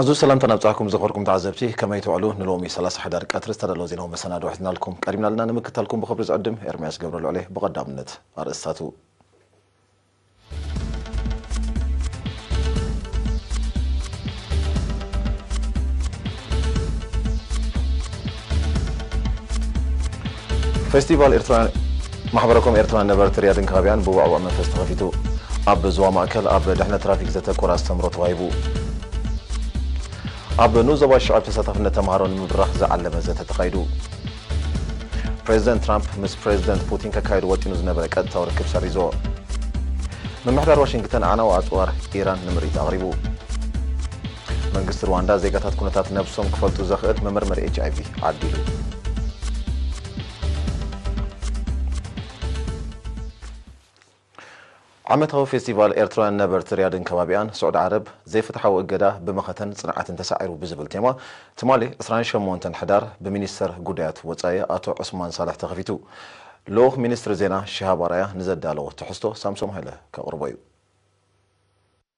ኣዝዩ ሰላምታ ናብጻሕኩም ዝኸበርኩም ተዓዘብቲ፣ ከመይ ትውዕሉ? ንሎሚ ሰላሳ ሕዳር ቀትሪ ዝተዳለወ ዜናዊ መሰናድኦ ሒዝናልኩም ቀሪብና ኣለና። ንምክትታልኩም ብኽብሪ ዝዕድም ኤርምያስ ገብረልዑል እየ። ብቐዳምነት ኣርእስታቱ። ፌስቲቫል ኤርትራ፣ ማሕበረኮም ኤርትራ ነበርቲ ሪያድን ከባቢኣን ብውዕውዕ መንፈስ ተኸፊቱ። ኣብ ዞባ ማእከል ኣብ ድሕነት ትራፊክ ዘተኮረ ኣስተምህሮ ተዋሂቡ። ኣብ ንኡስ ዞባ ሽዑብ ተሳታፍነት ተምሃሮ ንምብራኽ ዝዓለመ ዘተ ተኻይዱ። ፕሬዚደንት ትራምፕ ምስ ፕሬዚደንት ፑቲን ከካይዱ ወጢኑ ዝነበረ ቀጥታዊ ርክብ ሰሪዞ። ምምሕዳር ዋሽንግተን ኣዕናዊ ኣጽዋር ኢራን ንምርኢት ኣቕሪቡ። መንግስቲ ሩዋንዳ ዜጋታት ኩነታት ነብሶም ክፈልጡ ዘኽእል መመርመሪ ኤች ኣይ ቪ ዓዲሉ። ዓመታዊ ፌስቲቫል ኤርትራውያን ነበርቲ ሪያድን ከባቢኣን ስዑዲ ዓረብ ዘይፍትሓዊ እገዳ ብመኸተን ጽንዓትን ተሳዒሩ ብዝብል ቴማ ትማሊ ዕስራን ሸሞንተን ሕዳር ብሚኒስተር ጉዳያት ወጻኢ ኣቶ ዑስማን ሳልሕ ተኸፊቱ። ልኡኽ ሚኒስትሪ ዜና ሽሃብ ኣርኣያ ንዘዳለዎ ትሕዝቶ ሳምሶም ሃይለ ከቕርቦ እዩ።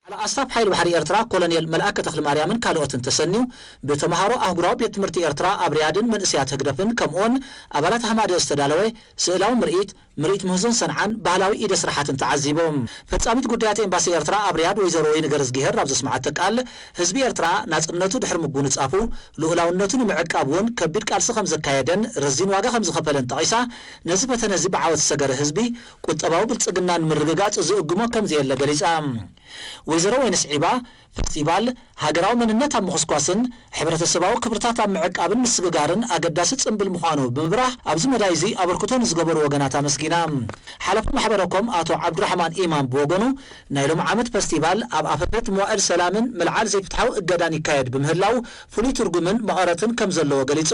ሓለቓ ስታፍ ሓይሊ ባሕሪ ኤርትራ ኮሎኔል መልኣከ ተኽለማርያምን ካልኦትን ተሰንዩ ብተምሃሮ ኣህጉራዊ ቤት ትምህርቲ ኤርትራ ኣብ ሪያድን መንእሰያት ህግደፍን ከምኡውን ኣባላት ሃማደ ዝተዳለወ ስእላዊ ምርኢት፣ ምርኢት ምህዞን ሰንዓን ባህላዊ ኢደ ስራሓትን ተዓዚቦም። ፈጻሚት ጉዳያት ኤምባሲ ኤርትራ ኣብ ሪያድ ወይዘሮ ወይንገረዝግሄር ኣብ ዘስምዓቶ ቃል፣ ህዝቢ ኤርትራ ናጽነቱ ድሕሪ ምጉንጻፉ ልኡላውነቱ ንምዕቃብ እውን ከቢድ ቃልሲ ከም ዘካየደን ረዚን ዋጋ ከም ዝኸፈለን ጠቒሳ፣ ነዚ ፈተነ እዚ ብዓወት ዝሰገረ ህዝቢ ቁጠባዊ ብልጽግና ንምርግጋጽ ዝእግሞ ከም ዘየለ ገሊጻ። ወይዘሮ ወይንስ ዒባ፣ ፈስቲቫል ሃገራዊ መንነት ኣብ ምኹስኳስን ሕብረተሰባዊ ክብርታት ኣብ ምዕቃብን ምስግጋርን ኣገዳሲ ጽምብል ምዃኑ ብምብራህ፣ ኣብዚ መዳይ እዚ ኣበርክቶ ንዝገበሩ ወገናት ኣመስጊና። ሓላፊ ማሕበረኮም ኣቶ ዓብዱራሕማን ኢማም ብወገኑ፣ ናይ ሎም ዓመት ፈስቲቫል ኣብ ኣፈፈት መዋእል ሰላምን ምልዓል ዘይፍትሓዊ እገዳን ይካየድ ብምህላው፣ ፍሉይ ትርጉምን መቐረትን ከም ዘለዎ ገሊጹ።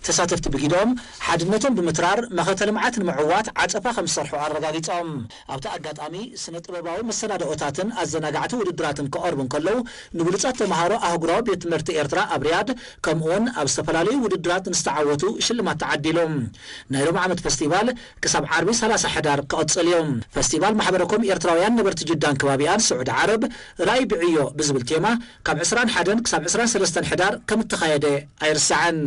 ተሳተፍቲ ብጊዶም ሓድነቶም ብምትራር መኸተ ልምዓት ንምዕዋት ዓጸፋ ከም ዝሰርሑ ኣረጋጊጾም። ኣብቲ ኣጋጣሚ ስነ ጥበባዊ መሰናድኦታትን ኣዘናጋዕቲ ውድድራትን ክቐርቡ እንከለዉ፣ ንብሉጻት ተምሃሮ ኣህጉራዊ ቤት ትምህርቲ ኤርትራ ኣብ ሪያድ፣ ከምኡውን ኣብ ዝተፈላለዩ ውድድራት ንዝተዓወቱ ሽልማት ተዓዲሎም። ናይ ሎም ዓመት ፈስቲቫል ክሳብ ዓርቢ ሰላሳ ሕዳር ክቕጽል እዩ። ፈስቲቫል ማሕበረኮም ኤርትራውያን ነበርቲ ጅዳን ከባቢኣን ስዑዲ ዓረብ ራእይ ብዕዮ ብዝብል ቴማ ካብ ዕስራን ሓደን ክሳብ ዕስራን ሰለስተን ሕዳር ከም እተኻየደ ኣይርሳዕን።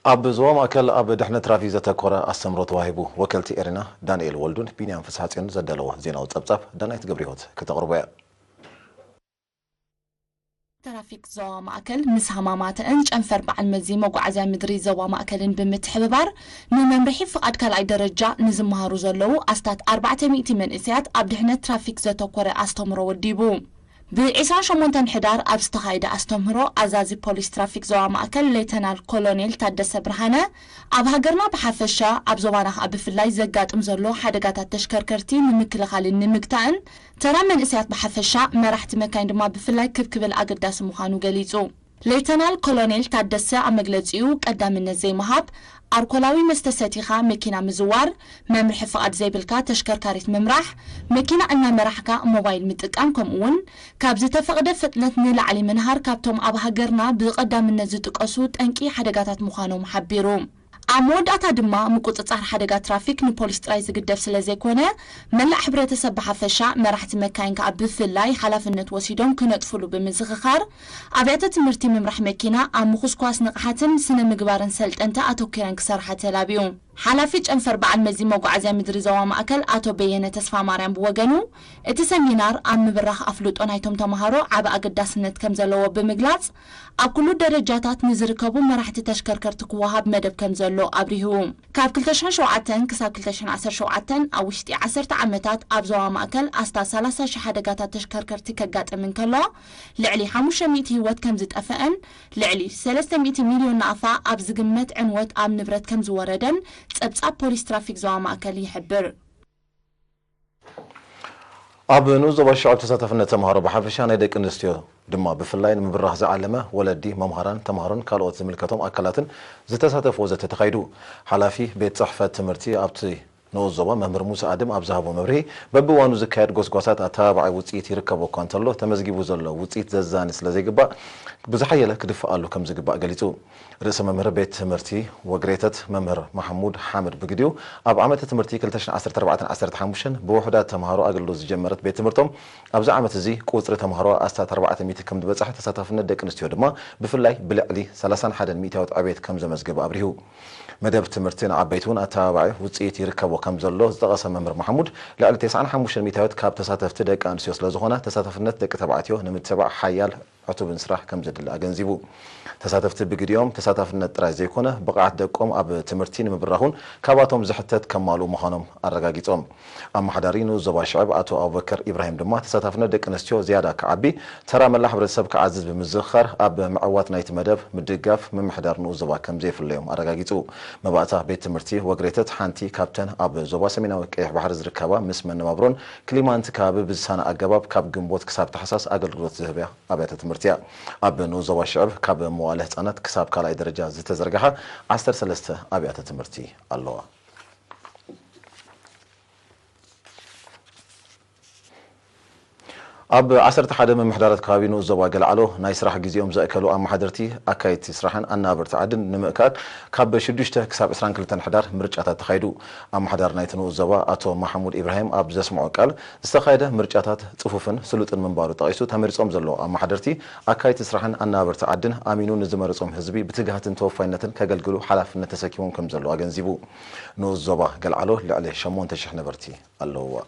ኣብ ዞባ ማእከል ኣብ ድሕነት ትራፊክ ዘተኮረ ኣስተምህሮ ተዋሂቡ። ወከልቲ ኤሪና ዳንኤል ወልዱን ቢንያም ፍስሓጽዮን ዘዳለዎ ዜናዊ ጸብጻብ ዳናይት ገብረህይወት ከተቕርቦ እያ። ትራፊክ ዞባ ማእከል ምስ ሃማማተእን ጨንፈር በዓል መዚ መጓዓዝያ ምድሪ ዞባ ማእከልን ብምትሕብባር ንመምርሒ ፍቓድ ካልኣይ ደረጃ ንዝመሃሩ ዘለዉ ኣስታት ኣርባዕተ ሚእቲ መንእሰያት ኣብ ድሕነት ትራፊክ ዘተኮረ ኣስተምህሮ ወዲቡ። ብ ዒስራን ሸሞንተን ሕዳር ኣብ ዝተኻየደ ኣስተምህሮ፣ ኣዛዚ ፖሊስ ትራፊክ ዞባ ማእከል ሌተናል ኮሎኔል ታደሰ ብርሃነ፣ ኣብ ሃገርና ብሓፈሻ፣ ኣብ ዞባና ከኣ ብፍላይ ዘጋጥም ዘሎ ሓደጋታት ተሽከርከርቲ ንምክልኻልን ንምግታእን፣ ተራ መንእሰያት ብሓፈሻ፣ መራሕቲ መካይን ድማ ብፍላይ ክብ ክብል ኣገዳሲ ምዃኑ ገሊጹ። ሌተናል ኮሎኔል ታደሰ ኣብ መግለጺኡ፣ ቀዳምነት ዘይምሃብ፣ ኣርኮላዊ መስተ ሰቲኻ መኪና ምዝዋር፣ መምርሒ ፍቓድ ዘይብልካ ተሽከርካሪት ምምራሕ፣ መኪና እናመራሕካ ሞባይል ምጥቃም፣ ከምኡ'ውን ካብ ዝተፈቕደ ፍጥነት ንላዕሊ ምንሃር ካብቶም ኣብ ሃገርና ብቐዳምነት ዝጥቀሱ ጠንቂ ሓደጋታት ምዃኖም ሓቢሩ። ኣብ መወዳእታ ድማ፣ ምቁጽጻር ሓደጋ ትራፊክ ንፖሊስ ጥራይ ዝግደፍ ስለ ዘይኮነ፣ መላእ ሕብረተሰብ ብሓፈሻ፣ መራሕቲ መካይን ከኣ ብፍላይ ሓላፍነት ወሲዶም ክነጥፍሉ ብምዝኽኻር፣ ኣብያተ ትምህርቲ ምምራሕ መኪና ኣብ ምኹስኳስ ንቕሓትን ስነ ምግባርን ሰልጠንቲ ኣተኲረን ክሰርሓ ተላብዩ። ሓላፊ ጨንፈር በዓል መዚ መጓዓዝያ ምድሪ ዞባ ማእከል ኣቶ በየነ ተስፋማርያም ብወገኑ፣ እቲ ሰሚናር ኣብ ምብራኽ ኣፍልጦ ናይቶም ተምሃሮ ዓቢ ኣገዳስነት ከም ዘለዎ ብምግላጽ፣ ኣብ ኩሉ ደረጃታት ንዝርከቡ መራሕቲ ተሽከርከርቲ ክወሃብ መደብ ከም ዘሎ ኣብሪሁ። ካብ ክልተ ሽሕን ሸውዓተን ክሳብ ክልተ ሽሕን ዓሰርተ ሸውዓተን ኣብ ውሽጢ ዓሰርተ ዓመታት ኣብ ዞባ ማእከል ኣስታት ሰላሳ ሽሕ ሓደጋታት ተሽከርከርቲ ከጋጥም እንከሎ፣ ልዕሊ ሓሙሽተ ሚእቲ ህይወት ከም ዝጠፍአን ልዕሊ ሰለስተ ሚእቲ ሚልዮን ናቕፋ ኣብ ዝግመት ዕንወት ኣብ ንብረት ከም ዝወረደን ጸብጻብ ፖሊስ ትራፊክ ዞባ ማእከል ይሕብር። ኣብ ንኡስ ዞባ ሽዑብ ተሳታፍነት ተምሃሮ ብሓፈሻ ናይ ደቂ ኣንስትዮ ድማ ብፍላይ ንምብራኽ ዝዓለመ ወለዲ፣ መምሃራን፣ ተምሃሮን ካልኦት ዝምልከቶም ኣካላትን ዝተሳተፍዎ ዘተ ተኻይዱ። ሓላፊ ቤት ጽሕፈት ትምህርቲ ኣብቲ ንኡስ ዞባ መምህር ሙሳ ኣድም ኣብ ዝሃቦ መብርሂ፣ በብእዋኑ ዝካየድ ጎስጓሳት ኣተባባዒ ውፅኢት ይርከቦ እኳ እንተሎ፣ ተመዝጊቡ ዘሎ ውፅኢት ዘዛኒ ስለ ዘይግባእ ብዝሓየለ ክድፈኣሉ ከም ዝግባእ ገሊፁ። ርእሰ መምህር ቤት ትምህርቲ ወግሬተት መምህር ማሕሙድ ሓምድ ብግዲኡ፣ ኣብ ዓመተ ትምህርቲ ክልተ ሽሕን ዓሰርተ ኣርባዕተን ዓሰርተ ሓሙሽተን ብውሑዳት ተምሃሮ ኣገልግሎት ዝጀመረት ቤት ትምህርቶም፣ ኣብዚ ዓመት እዚ ቁፅሪ ተምሃሮ ኣስታት ኣርባዕተ ሚእቲ ከም ዝበፅሐ፣ ተሳታፍነት ደቂ ኣንስትዮ ድማ ብፍላይ ብልዕሊ ሰላሳን ሓደን ሚእታዊት ዕቤት ከም ዘመዝገበ ኣብሪሁ። መደብ ትምህርቲ ንዓበይቲ እውን ኣተባባዒ ውፅኢት ይርከቦ ከም ዘሎ ዝጠቐሰ መምህር ማሕሙድ፣ ልዕሊ ተስዓን ሓሙሽተን ሚእታዊት ካብ ተሳተፍቲ ደቂ ኣንስትዮ ስለ ዝኾና፣ ተሳታፍነት ደቂ ተባዕትዮ ንምትባዕ ሓያል ዕቱብን ስራሕ ከም ዘድሊ ኣገንዚቡ። ተሳተፍቲ ብግዲኦም ተሳታፍነት ጥራይ ዘይኮነ፣ ብቕዓት ደቆም ኣብ ትምህርቲ ንምብራኹን ካብኣቶም ዝሕተት ከማልኡ ምዃኖም ኣረጋጊጾም። ኣመሓዳሪ ንኡስ ዞባ ሽዕብ ኣቶ ኣቡበከር ኢብራሂም ድማ፣ ተሳታፍነት ደቂ ኣንስትዮ ዝያዳ ክዓቢ፣ ተራ መላእ ሕብረተሰብ ክዓዝዝ ብምዝኽኻር፣ ኣብ ምዕዋት ናይቲ መደብ ምድጋፍ ምምሕዳር ንኡስ ዞባ ከም ዘየፍለዮም ኣረጋጊጹ። መባእታ ቤት ትምህርቲ ወግሬተት ሓንቲ ካብተን ኣብ ዞባ ሰሜናዊ ቀይሕ ባሕሪ ዝርከባ፣ ምስ መነባብሮን ክሊማን እቲ ከባቢ ብዝሳነ ኣገባብ ካብ ግንቦት ክሳብ ታሕሳስ ኣገልግሎት ዝህባ ኣብያተ ትምህርቲ እያ። ኣብ ንኡስ ዞባ ሽዕብ ካብ መዋእለ ህጻናት ክሳብ ካልኣይ ደረጃ ዝተዘርግሓ ዓሰርተ ሰለስተ ኣብያተ ትምህርቲ ኣለዋ። ኣብ ዓሰርተ ሓደ ምምሕዳራት ከባቢ ንኡስ ዞባ ገለዓሎ ናይ ስራሕ ግዜኦም ዘእከሉ ኣመሓደርቲ፣ ኣካየድቲ ስራሕን ኣነባበርቲ ዓድን ንምእካብ ካብ ሽዱሽተ ክሳብ ዕስራን ክልተን ሕዳር ምርጫታት ተኻይዱ። ኣመሓዳሪ ናይቲ ንኡስ ዞባ ኣቶ ማሕሙድ ኢብራሂም ኣብ ዘስምዖ ቃል፣ ዝተኻየደ ምርጫታት ጽፉፍን ስሉጥን ምንባሩ ጠቒሱ፣ ተመሪጾም ዘለዉ ኣመሓደርቲ፣ ኣካየድቲ ስራሕን ኣነባበርቲ ዓድን ኣሚኑ ንዝመረጾም ህዝቢ ብትግሃትን ተወፋይነትን ከገልግሉ ሓላፍነት ተሰኪሞም ከም ዘለዉ ኣገንዚቡ። ንኡስ ዞባ ገልዓሎ ልዕሊ ሸሞንተ ሽሕ ነበርቲ ኣለውዋ።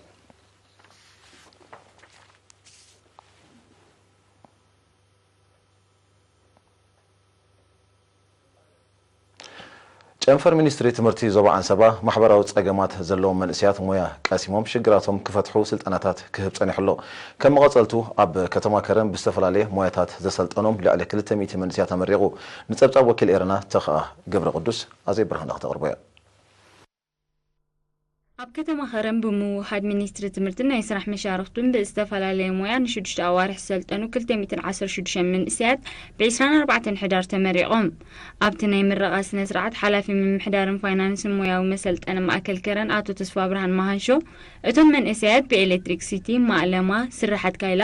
ጨንፈር ሚኒስትሪ ትምህርቲ ዞባ ዓንሰባ፣ ማሕበራዊ ጸገማት ዘለዎም መንእሰያት ሞያ ቀሲሞም ሽግራቶም ክፈትሑ ስልጠናታት ክህብ ጸኒሑ ኣሎ። ከም መቐጸልቱ፣ ኣብ ከተማ ከረን ብዝተፈላለየ ሞያታት ዘሰልጠኖም ልዕሊ ክልተ ሚእቲ መንእሰያት ኣመሪቑ። ንጸብጻብ ወኪል ኤረና ተኸኣ ገብረ ቅዱስ ኣዜብ ብርሃነ ክተቕርቦ እያ። ኣብ ከተማ ከረን ብምውሃድ ሚኒስትሪ ትምህርትን ናይ ስራሕ መሻርኽቱን ብዝተፈላለየ ሞያ ንሽዱሽተ ኣዋርሕ ዝሰልጠኑ ክልተ ሚእትን ዓሰርተ ሽዱሽተ መንእሰያት ብዒስራን ኣርባዕተን ሕዳር ተመሪቖም። ኣብቲ ናይ ምረቓ ስነ ስርዓት ሓላፊ ምምሕዳርን ፋይናንስን ሞያዊ መሰልጠኒ ማእከል ከረን ኣቶ ተስፋ ብርሃን መሃንሾ፣ እቶም መንእሰያት ብኤሌክትሪክሲቲ፣ ማእለማ፣ ስራሓት ካይላ፣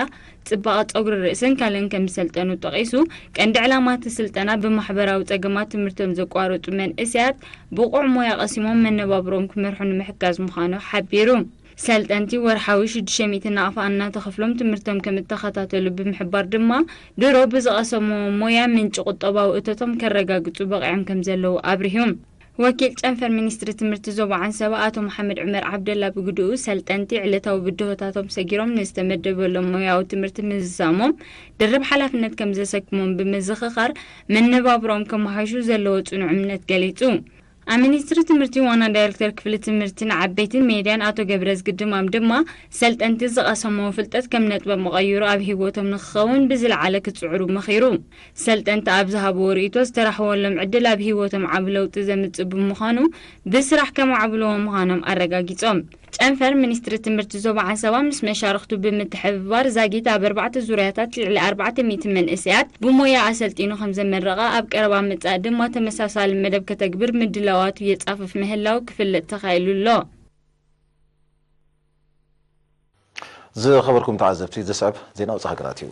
ጽባቐ ጸጉሪ ርእስን ካልእን ከም ዝሰልጠኑ ጠቒሱ፣ ቀንዲ ዕላማ እቲ ስልጠና ብማሕበራዊ ጸገማት ትምህርቶም ዘቋረጹ መንእሰያት ብቑዕ ሞያ ቀሲሞም መነባብሮኦም ክመርሑ ንምሕጋዝ ምዃኑ ሓቢሩ። ሰልጠንቲ ወርሓዊ ሽዱሽተ ሚእቲ ናቕፋ እናተኸፍሎም ትምህርቶም ከም እተኸታተሉ ብምሕባር ድማ፣ ድሮ ብዝቐሰምዎ ሞያ ምንጪ ቁጠባዊ እቶቶም ከረጋግጹ በቒዖም ከም ዘለዉ ኣብሪሁ። ወኪል ጨንፈር ሚኒስትሪ ትምህርቲ ዞባ ዓንሰባ ኣቶ መሓመድ ዑመር ዓብደላ ብግድኡ፣ ሰልጠንቲ ዕለታዊ ብድሆታቶም ሰጊሮም ንዝተመደበሎም ሞያዊ ትምህርቲ ምዝዛሞም ድርብ ሓላፍነት ከም ዘሰክሞም ብምዝኽኻር፣ መነባብሮኦም ከመሓይሹ ዘለዎ ጽኑዕ እምነት ገሊጹ። ኣብ ሚኒስትሪ ትምህርቲ ዋና ዳይሬክተር ክፍሊ ትምህርቲ ንዓበይትን ሜድያን ኣቶ ገብረዝጊ ድማም ድማ፣ ሰልጠንቲ ዝቐሰምዎ ፍልጠት ከም ነጥበ መቐይሮ ኣብ ህይወቶም ንክኸውን ብዝለዓለ ክጽዕሩ መኺሩ። ሰልጠንቲ ኣብ ዝሃብዎ ርእይቶ፣ ዝተራሕወሎም ዕድል ኣብ ህይወቶም ዓቢ ለውጢ ዘምጽእ ብምዃኑ፣ ብስራሕ ከማዕብልዎ ምዃኖም ኣረጋጊጾም። ጨንፈር ሚኒስትሪ ትምህርቲ ዞባ ዓንሰባ ምስ መሻርኽቱ ብምትሕብባር፣ ዛጊት ኣብ ኣርባዕተ ዙርያታት ልዕሊ ኣርባዕተ ሚእቲ መንእሰያት ብሞያ ኣሰልጢኑ ከም ዘመረቐ፣ ኣብ ቀረባ ምጻእ ድማ ተመሳሳሊ መደብ ከተግብር ምድላዋቱ የጻፍፍ ምህላው ክፍለጥ ተኻኢሉ ኣሎ። ዝኸበርኩም ተዓዘብቲ፣ ዝስዕብ ዜና ውጻእ ሃገራት እዩ።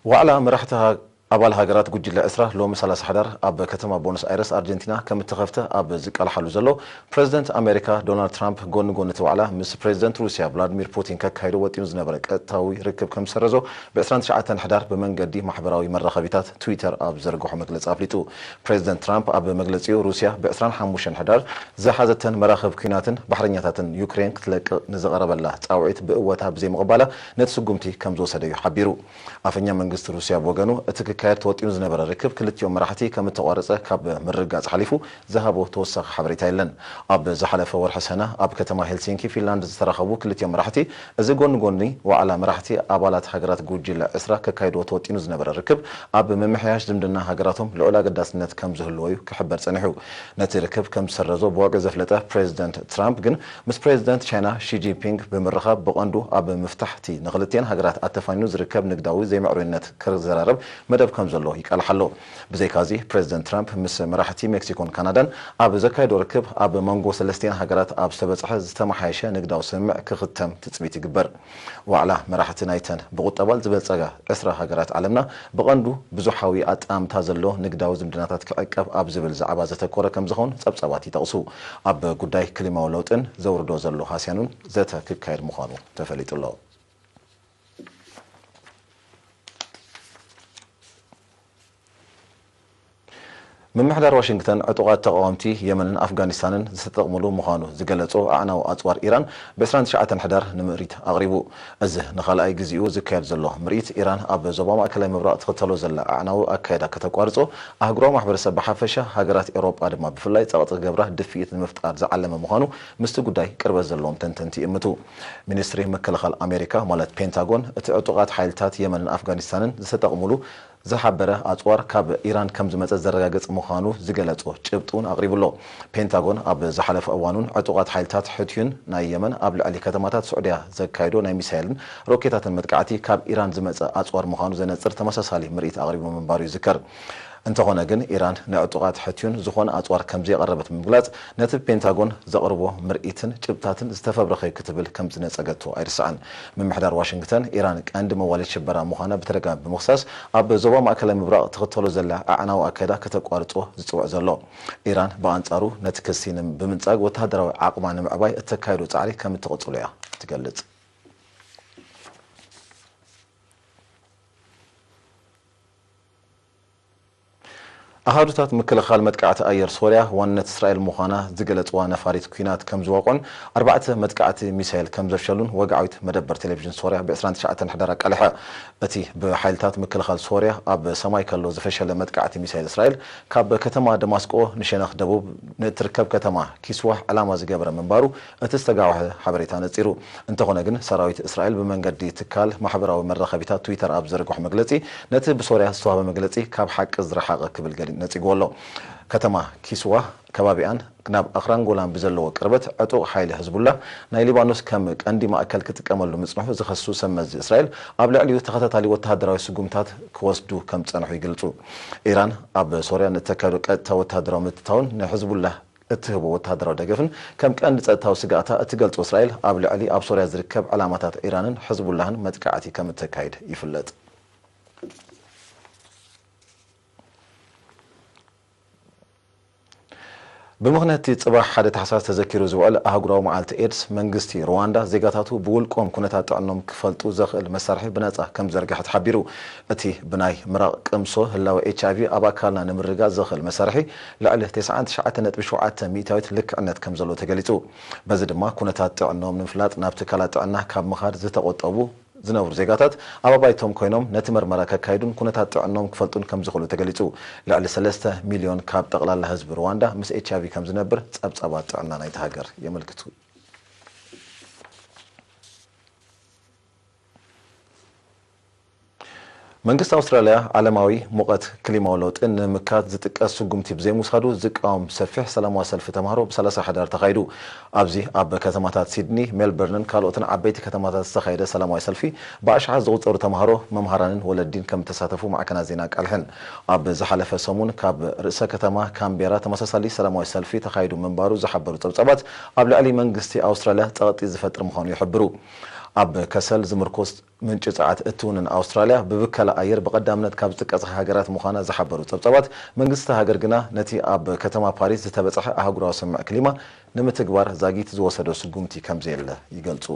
ዋዕላ መራሕቲ ሃ-፣ ኣባል ሃገራት ጉጅለ ዕስራ ሎሚ ሰላሳ ሕዳር ኣብ ከተማ ቦኖስ ኣይረስ ኣርጀንቲና ከም እተኸፍተ ኣብ ዝቃላሓሉ ዘሎ፣ ፕረዚደንት ኣሜሪካ ዶናልድ ትራምፕ ጎኒ ጎኒ እቲ ዋዕላ ምስ ፕረዚደንት ሩስያ ቭላድሚር ፑቲን ከካይዶ ወጢኑ ዝነበረ ቀጥታዊ ርክብ ከም ዝሰረዞ ብ ዕስራን ትሽዓተን ሕዳር ብመንገዲ ማሕበራዊ መራኸቢታት ትዊተር ኣብ ዘርግሖ መግለጺ ኣፍሊጡ። ፕረዚደንት ትራምፕ ኣብ መግለጺኡ፣ ሩስያ ብ ዕስራን ሓሙሽተን ሕዳር ዝሓዘተን መራኽብ ኲናትን ባሕረኛታትን ዩክሬን ክትለቅቕ ንዝቐረበላ ጻውዒት ብእወታ ብዘይምቕባላ ነቲ ስጉምቲ ከም ዝወሰደ እዩ ሓቢሩ። ኣፈኛ መንግስቲ ሩስያ ብወገኑ፣ እቲ ክካ ክካየድ ተወጢኑ ዝነበረ ርክብ ክልቲኦም መራሕቲ ከም እተቋረጸ ካብ ምርግጋጽ ሓሊፉ ዝሃቦ ተወሳኺ ሓበሬታ የለን። ኣብ ዝሓለፈ ወርሒ ሰነ ኣብ ከተማ ሄልሲንኪ ፊንላንድ ዝተራኸቡ ክልቲኦም መራሕቲ፣ እዚ ጎኒ ጎኒ ዋዕላ መራሕቲ ኣባላት ሃገራት ጉጅለ ዕስራ ከካይድዎ ተወጢኑ ዝነበረ ርክብ ኣብ ምምሕያሽ ዝምድና ሃገራቶም ልዑል ኣገዳስነት ከም ዝህልዎ እዩ ክሕበር ጸኒሑ። ነቲ ርክብ ከም ዝሰረዞ ብወግዒ ዘፍለጠ ፕሬዚደንት ትራምፕ ግን ምስ ፕሬዚደንት ቻይና ሺ ጂንፒንግ ብምርኻብ ብቐንዱ ኣብ ምፍታሕቲ ንክልቲኤን ሃገራት ኣተፋኒኑ ዝርከብ ንግዳዊ ዘይምዕሩይነት ክዘራረብ መደብ ከም ዘሎ ይቃልሕ ኣሎ። ብዘይካዚ ፕሬዚደንት ትራምፕ ምስ መራሕቲ ሜክሲኮን ካናዳን ኣብ ዘካየዶ ርክብ ኣብ መንጎ ሰለስቲኤን ሃገራት ኣብ ዝተበጽሐ ዝተመሓየሸ ንግዳዊ ስምምዕ ክኽተም ትጽቢት ይግበር። ዋዕላ መራሕቲ ናይተን ብቁጠባ ዝበልጸጋ ዕስራ ሃገራት ዓለምና ብቐንዱ ብዙሓዊ ኣጠማምታ ዘሎ ንግዳዊ ዝምድናታት ክዕቀብ ኣብ ዝብል ዛዕባ ዘተኮረ ከም ዝኾን ጸብጻባት ይጠቕሱ። ኣብ ጉዳይ ክሊማዊ ለውጥን ዘውርዶ ዘሎ ሃስያኑን ዘተ ክካየድ ምዃኑ ተፈሊጡ ኣሎ። ምምሕዳር ዋሽንግተን ዕጡቓት ተቓወምቲ የመንን ኣፍጋኒስታንን ዝተጠቕምሉ ምዃኑ ዝገለጾ ኣዕናዊ ኣጽዋር ኢራን ብ ዕስራን ትሽዓተን ሕዳር ንምርኢት ኣቕሪቡ። እዚ ንኻልኣይ ግዜኡ ዝካየድ ዘሎ ምርኢት፣ ኢራን ኣብ ዞባ ማእከላይ ምብራቕ ትኽተሎ ዘላ ኣዕናዊ ኣካይዳ ከተቋርጾ፣ ኣህጉራዊ ማሕበረሰብ ብሓፈሻ፣ ሃገራት ኤውሮጳ ድማ ብፍላይ ጸቕጢ ክገብራ ድፍኢት ንምፍጣር ዝዓለመ ምዃኑ ምስቲ ጉዳይ ቅርበት ዘለዎም ተንተንቲ ይእምቱ። ሚኒስትሪ ምክልኻል ኣሜሪካ ማለት ፔንታጎን፣ እቲ ዕጡቓት ሓይልታት የመንን ኣፍጋኒስታንን ዝተጠቕምሉ ዝሓበረ ኣጽዋር ካብ ኢራን ከም ዝመጸ ዘረጋግጽ ምዃኑ ዝገለጾ ጭብጢ እውን ኣቕሪቡ ኣሎ። ፔንታጎን ኣብ ዝሓለፈ እዋን እውን ዕጡቓት ሓይልታት ሕትዩን ናይ የመን ኣብ ልዕሊ ከተማታት ስዑድያ ዘካይዶ ናይ ሚሳይልን ሮኬታትን መጥቃዕቲ ካብ ኢራን ዝመጸ ኣጽዋር ምዃኑ ዘነጽር ተመሳሳሊ ምርኢት ኣቕሪቡ ምንባሩ ይዝከር። እንተኾነ ግን ኢራን ንዕጡቓት ሕትዩን ዝኾነ ኣጽዋር ከም ዘየቕረበት ብምግላጽ ነቲ ፔንታጎን ዘቕርቦ ምርኢትን ጭብጥታትን ዝተፈብረኸ እዩ ክትብል ከም ዝነጸገቶ ኣይርሳዕን። ምምሕዳር ዋሽንግተን ኢራን ቀንዲ መዋሊት ሽበራ ምዃና ብተደጋጋሚ ብምኽሳስ ኣብ ዞባ ማእከላይ ምብራቕ ትኽተሎ ዘላ ኣዕናዊ ኣካይዳ ከተቋርጾ ዝጽውዕ ዘሎ። ኢራን ብኣንጻሩ ነቲ ክሲ ንም-፣ ብምንጻግ ወተሃደራዊ ዓቕማ ንምዕባይ እተካይዶ ጻዕሪ ከም እትቕጽሎ እያ ትገልጽ። ኣሃዱታት ምክልኻል መጥቃዕቲ ኣየር ሶርያ ዋንነት እስራኤል ምዃና ዝገለጽዋ ነፋሪት ኲናት ከም ዝወቕዑን ኣርባዕተ መጥቃዕቲ ሚሳይል ከም ዘፍሸሉን ወግዓዊት መደበር ቴሌቪዥን ሶርያ ብ ዕስራን ትሽዓተን ሕዳር ኣቃሊሐ። እቲ ብሓይልታት ምክልኻል ሶርያ ኣብ ሰማይ ከሎ ዝፈሸለ መጥቃዕቲ ሚሳይል እስራኤል ካብ ከተማ ደማስቆ ንሸነኽ ደቡብ ንእትርከብ ከተማ ኪስዋ ዕላማ ዝገበረ ምንባሩ እቲ ዝተጋውሐ ሓበሬታ ነጺሩ። እንተኾነ ግን ሰራዊት እስራኤል ብመንገዲ ትካል ማሕበራዊ መራኸቢታት ትዊተር ኣብ ዘርግሖ መግለጺ ነቲ ብሶርያ ዝተዋህበ መግለጺ ካብ ሓቂ ዝረሓቐ ክብል ገሊ-፣ ነጺግዎ ኣሎ። ከተማ ኪስዋ ከባቢኣን ናብ ኣኽራን ጎላን ብዘለዎ ቅርበት ዕጡቕ ሓይሊ ሕዝቡላህ ናይ ሊባኖስ ከም ቀንዲ ማእከል ክጥቀመሉ ምጽንሑ ዝኸሱ ሰብ መዚ እስራኤል ኣብ ልዕሊኡ ተኸታታሊ ወተሃደራዊ ስጉምታት ክወስዱ ከም ዝጸንሑ ይገልጹ። ኢራን ኣብ ሶርያ ንእተካየዶ ቀጥታ ወተሃደራዊ ምትታውን ንሕዝቡላህ እትህቦ ወተሃደራዊ ደገፍን ከም ቀንዲ ጸጥታዊ ስግኣታ እትገልጾ እስራኤል ኣብ ልዕሊ ኣብ ሶርያ ዝርከብ ዕላማታት ኢራንን ሕዝቡላህን መጥቃዕቲ ከም እተካይድ ይፍለጥ። ብምኽንያት እቲ ጽባሕ ሓደ ታሕሳስ ተዘኪሩ ዝውዕል ኣህጉራዊ መዓልቲ ኤድስ፣ መንግስቲ ሩዋንዳ ዜጋታቱ ብውልቆም ኩነታት ጥዕኖም ክፈልጡ ዘኽእል መሳርሒ ብነጻ ከም ዝዘርግሐ ተሓቢሩ። እቲ ብናይ ምራቕ ቅምሶ ህላወ ኤች ኣይ ቪ ኣብ ኣካልና ንምርግጋጽ ዘኽእል መሳርሒ ልዕሊ ተስዓን ትሽዓተ ነጥቢ ሸውዓተ ሚእታዊት ልክዕነት ከም ዘለዎ ተገሊጹ። በዚ ድማ ኩነታት ጥዕኖም ንምፍላጥ ናብ ትካላት ጥዕና ካብ ምኻድ ዝተቖጠቡ ዝነብሩ ዜጋታት ኣብ ኣባይቶም ኮይኖም ነቲ መርመራ ከካይዱን ኩነታት ጥዕኖም ክፈልጡን ከም ዝኽእሉ ተገሊጹ። ልዕሊ ሰለስተ ሚልዮን ካብ ጠቕላላ ህዝቢ ሩዋንዳ ምስ ኤች ኣይ ቪ ከም ዝነብር ጸብጻባት ጥዕና ናይቲ ሃገር የመልክቱ። መንግስቲ ኣውስትራልያ ዓለማዊ ሙቐት ክሊማዊ ለውጢ ንምምካት ዝጥቀስ ስጉምቲ ብዘይምውሳዱ ዝቃወም ሰፊሕ ሰላማዊ ሰልፊ ተማሃሮ ብ ሰላሳ ሕዳር ተኻይዱ። ኣብዚ ኣብ ከተማታት ሲድኒ፣ ሜልበርንን ካልኦትን ዓበይቲ ከተማታት ዝተኻየደ ሰላማዊ ሰልፊ ብኣሽሓት ዝቑጸሩ ተማሃሮ፣ መምሃራንን ወለዲን ከም እተሳተፉ ማዕከናት ዜና ኣቃልሐን። ኣብ ዝሓለፈ ሰሙን ካብ ርእሰ ከተማ ካምቤራ ተመሳሳሊ ሰላማዊ ሰልፊ ተኻይዱ ምንባሩ ዝሓበሩ ጸብጻባት ኣብ ልዕሊ መንግስቲ ኣውስትራልያ ጸቕጢ ዝፈጥር ምዃኑ ይሕብሩ። ኣብ ከሰል ዝምርኮስ ምንጪ ጸዓት እትውንን ኣውስትራልያ ብብከላ ኣየር ብቐዳምነት ካብ ዝጥቀሳ ሃገራት ምዃና ዝሓበሩ ጸብጻባት፣ መንግስቲ እታ ሃገር ግና ነቲ ኣብ ከተማ ፓሪስ ዝተበጽሐ ኣህጉራዊ ስምምዕ ክሊማ ንምትግባር ዛጊት ዝወሰዶ ስጉምቲ ከም ዘየለ ይገልጹ።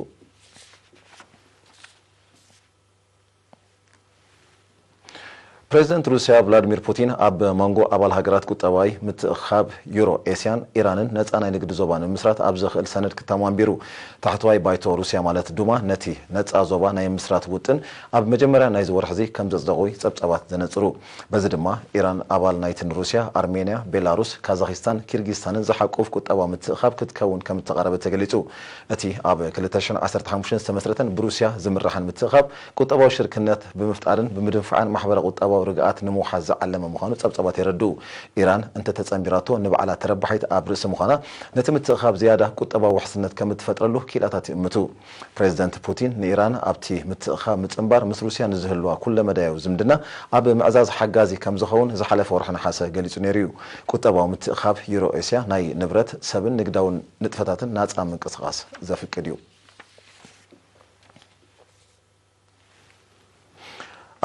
ፕሬዚደንት ሩሲያ ቭላድሚር ፑቲን ኣብ መንጎ ኣባል ሃገራት ቁጠባዊ ምትእኽኻብ ዩሮ ኤስያን ኢራንን ነጻ ናይ ንግዲ ዞባ ንምምስራት ኣብ ዘኽእል ሰነድ ክታሙ ኣንቢሩ። ታሕተዋይ ባይቶ ሩሲያ ማለት ዱማ ነቲ ነጻ ዞባ ናይ ምስራት ውጥን ኣብ መጀመርያ ናይዚ ወርሒ እዚ ከም ዘጽደቑ ጸብጻባት ዘነጽሩ። በዚ ድማ ኢራን ኣባል ናይትን ሩሲያ፣ ኣርሜንያ፣ ቤላሩስ፣ ካዛኺስታን ኪርጊስታንን ዝሓቁፍ ቁጠባዊ ምትእኽኻብ ክትከውን ከም እተቐረበ ተገሊጹ። እቲ ኣብ ክልተ ሽሕን ዓሰርተ ሓሙሽተን ዝተመስረተን ብሩሲያ ዝምራሕን ምትእኽኻብ ቁጠባዊ ሽርክነት ብምፍጣርን ብምድንፋዕን ማሕበረ ቁጠባዊ ርግኣት ንምውሓስ ዝዓለመ ምዃኑ ጸብጻባት የረድኡ። ኢራን እንተተጸንቢራቶ ንባዕላ ተረባሒት ኣብ ርእሲ ምዃና ነቲ ምትእኽኻብ ዝያዳ ቁጠባዊ ውሕስነት ከም እትፈጥረሉ ክኢላታት ይእምቱ። ፕሬዚደንት ፑቲን ንኢራን ኣብቲ ምትእኽኻብ ምጽንባር ምስ ሩሲያ ንዝህልዋ ኩለመዳያዊ ዝምድና ኣብ ምዕዛዝ ሓጋዚ ከም ዝኸውን ዝሓለፈ ወርሒ ነሓሰ ገሊጹ ነይሩ እዩ። ቁጠባዊ ምትእኽኻብ ዩሮ ኤስያ ናይ ንብረት፣ ሰብን ንግዳውን ንጥፈታትን ናጻ ምንቅስቓስ ዘፍቅድ እዩ።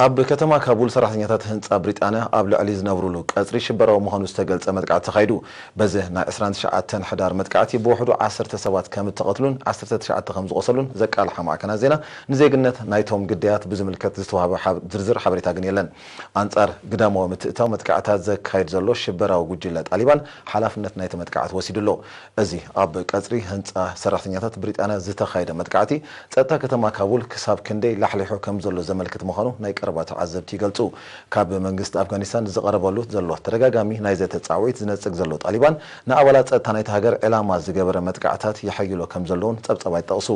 ኣብ ከተማ ካቡል ሰራሕተኛታት ህንጻ ብሪጣንያ ኣብ ልዕሊ ዝነብሩሉ ቀጽሪ ሽበራዊ ምዃኑ ዝተገልጸ መጥቃዕቲ ተኻይዱ። በዚ ናይ ዕስራን ትሽዓተን ሕዳር መጥቃዕቲ ብውሕዱ ዓሰርተ ሰባት ከም እተቐትሉን ዓሰርተ ትሽዓተ ከም ዝቖሰሉን ዘቃልሓ ማዕከናት ዜና ንዜግነት ናይቶም ግዳያት ብዝምልከት ዝተዋህበ ሓብ-፣ ዝርዝር ሓበሬታ ግን የለን። ኣንጻር ግዳማዊ ምትእታው መጥቃዕታት ዘካይድ ዘሎ ሽበራዊ ጉጅለ ጣሊባን ሓላፍነት ናይቲ መጥቃዕቲ ወሲዱ ኣሎ። እዚ ኣብ ቀጽሪ ህንጻ ሰራሕተኛታት ብሪጣንያ ዝተኻየደ መጥቃዕቲ ጸጥታ ከተማ ካቡል ክሳብ ክንደይ ላሕሊሑ ከም ዘሎ ዘመልክት ምዃኑ ናይ ቀረባ ተዓዘብቲ ይገልጹ። ካብ መንግስቲ ኣፍጋኒስታን ዝቐረበሉ ዘሎ ተደጋጋሚ ናይ ዘተ ጻውዒት ዝነጽግ ዘሎ ጣሊባን ንኣባላት ጸጥታ ናይቲ ሃገር ዕላማ ዝገበረ መጥቃዕታት የሐይሎ ከም ዘለውን ጸብጻባት ይጠቕሱ።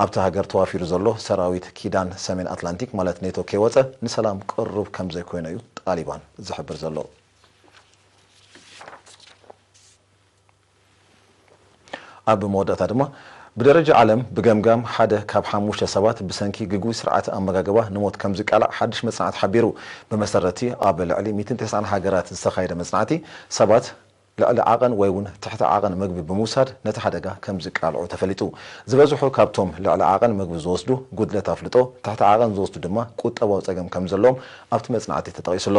ኣብቲ ሃገር ተዋፊሩ ዘሎ ሰራዊት ኪዳን ሰሜን ኣትላንቲክ ማለት ኔቶ ከይወጸ ንሰላም ቅሩብ ከም ዘይኮይነ እዩ ጣሊባን ዝሕብር ዘሎ። ኣብ መወዳእታ ድማ ብደረጃ ዓለም ብገምጋም ሓደ ካብ ሓሙሽተ ሰባት ብሰንኪ ግጉይ ስርዓተ ኣመጋግባ ንሞት ከም ዝቃላዕ ሓድሽ መጽናዕቲ ሓቢሩ። ብመሰረቲ ኣብ ልዕሊ ሚእትን ተስዓን ሃገራት ዝተኻየደ መጽናዕቲ ሰባት ልዕሊ ዓቐን ወይ እውን ትሕቲ ዓቐን ምግቢ ብምውሳድ ነቲ ሓደጋ ከም ዝቃልዑ ተፈሊጡ። ዝበዝሑ ካብቶም ልዕሊ ዓቐን ምግቢ ዝወስዱ ጉድለት ኣፍልጦ፣ ትሕቲ ዓቐን ዝወስዱ ድማ ቁጠባዊ ጸገም ከም ዘለዎም ኣብቲ መጽናዕቲ ተጠቒሱ ኣሎ።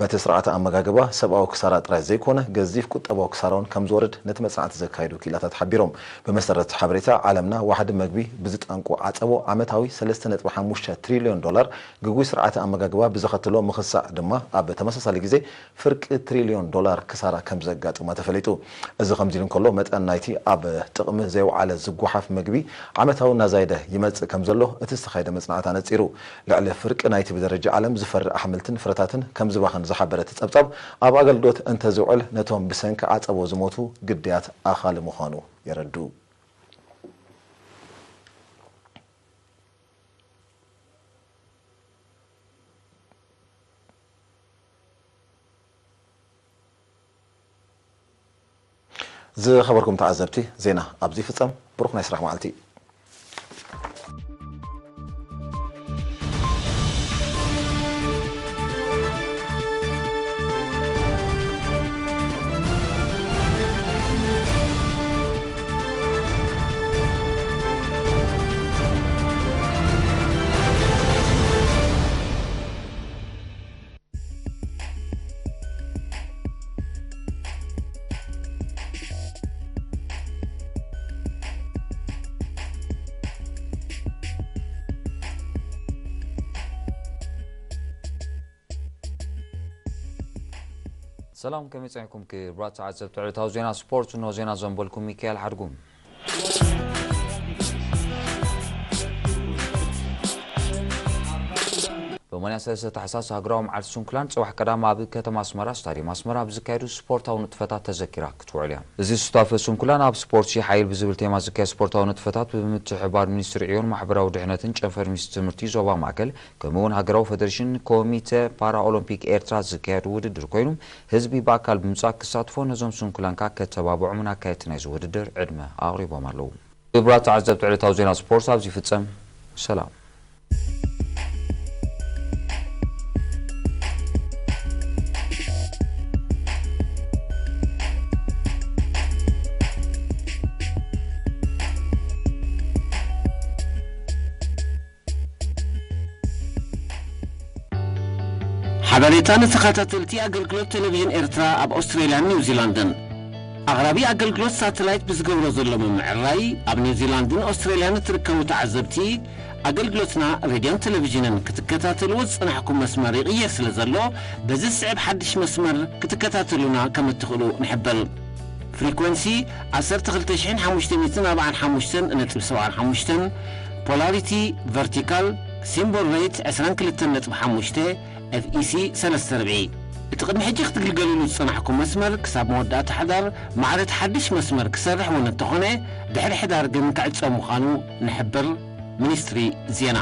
በቲ ስርዓተ ኣመጋግባ ሰብኣዊ ክሳራ ጥራይ ዘይኮነ ገዚፍ ቁጠባዊ ክሳራ እውን ከም ዝወርድ ነቲ መጽናዕቲ ዘካየዱ ክኢላታት ሓቢሮም። ብመሰረት ሓበሬታ ዓለምና ዋሕዲ መግቢ ብዝጠንቁ ዓጸቦ ዓመታዊ ሰለስተ ነጥቢ ሓሙሽተ ትሪልዮን ዶላር፣ ግጉይ ስርዓተ ኣመጋግባ ብዘኸትሎ ምኽሳዕ ድማ ኣብ ተመሳሳሊ ግዜ ፍርቂ ትሪልዮን ዶላር ክሳራ ከም ዘጋጥማ ተፈሊጡ። እዚ ከምዚ ኢሉ እንከሎ መጠን ናይቲ ኣብ ጥቕሚ ዘይወዓለ ዝጓሓፍ መግቢ ዓመታዊ እናዛየደ ይመጽእ ከም ዘሎ እቲ ዝተኻየደ መጽናዕቲ ኣነጺሩ። ልዕሊ ፍርቂ ናይቲ ብደረጃ ዓለም ዝፈሪ ኣሕምልትን ፍረታትን ከም ዝባኽን ዝሓበረ እቲ ጸብጻብ፣ ኣብ ኣገልግሎት እንተዝውዕል ነቶም ብሰንኪ ዓጸቦ ዝሞቱ ግዳያት ኣኻሊ ምዃኑ የረድኡ። ዝኸበርኩም ተዓዘብቲ፣ ዜና ኣብዚ ይፍጸም። ብሩኽ ናይ ስራሕ መዓልቲ። ሰላም፣ ከመይ ጸኒሕኩም ክቡራት ተዓዘብቲ ዕለታዊ ዜና ስፖርት? እንሆ ዜና ዘንበልኩም ሚካኤል ሓድጉ። ብማንያ ሰለስተ ታሕሳስ ሃገራዊ መዓልቲ ስንኩላን ጽባሕ ቀዳም ኣብ ከተማ ኣስመራ ስታድየም ኣስመራ ብዝካየዱ ስፖርታዊ ንጥፈታት ተዘኪራ ክትውዕል እያ። እዚ ሱታፌ ስንኩላን ኣብ ስፖርት ይሓይል ብዝብል ቴማ ዝካየድ ስፖርታዊ ንጥፈታት ብምትሕብባር ሚኒስትሪ ዕዮን ማሕበራዊ ድሕነትን ጨንፈር ሚኒስትሪ ትምህርቲ ዞባ ማእከል ከምኡ እውን ሃገራዊ ፌደሬሽን ኮሚተ ፓራኦሎምፒክ ኤርትራ ዝካየድ ውድድር ኮይኑ፣ ህዝቢ ብኣካል ብምጻእ ክሳትፎ፣ ነዞም ስንኩላን ከኣ ከተባብዖምን ኣካየድቲ ናይዚ ውድድር ዕድመ ኣቕሪቦም ኣለዉ። ክቡራት ተዓዘብቲ፣ ዕለታዊ ዜና ስፖርት ኣብዚ ይፍጸም። ሰላም። ሓበሬታ ንተኸታተልቲ ኣገልግሎት ቴሌቪዥን ኤርትራ ኣብ ኣውስትራልያን ኒውዚላንድን። ኣቕራቢ ኣገልግሎት ሳተላይት ብዝገብሮ ዘሎ ምምዕራይ፣ ኣብ ኒውዚላንድን ኣውስትራልያን እትርከቡ ተዓዘብቲ፣ ኣገልግሎትና ሬድዮን ቴሌቪዥንን ክትከታተልዎ ዝጸናሕኩም መስመር ይቕየር ስለ ዘሎ፣ በዚ ዝስዕብ ሓድሽ መስመር ክትከታተሉና ከም እትኽእሉ ንሕብር። ፍሪኮንሲ ዓሰርተ ክልተ ሽሕን ሓሙሽተ ሚእትን ኣርባዓን ሓሙሽተን ነጥቢ ሰብዓን ሓሙሽተን፣ ፖላሪቲ ቨርቲካል፣ ሲምቦል ሬት ዕስራን ክልተን ነጥቢ ሓሙሽተ፣ ኤፍ ኢ ሲ ሰለስተ ርብዒ። እቲ ቅድሚ ሕጂ ክትግልገሉሉ ዝጸናሕኩም መስመር ክሳብ መወዳእታ ሕዳር ማዕረ እቲ ሓድሽ መስመር ክሰርሕ እውን እንተኾነ፣ ድሕሪ ሕዳር ግን ክዕጸ ምዃኑ ንሕብር። ሚኒስትሪ ዜና።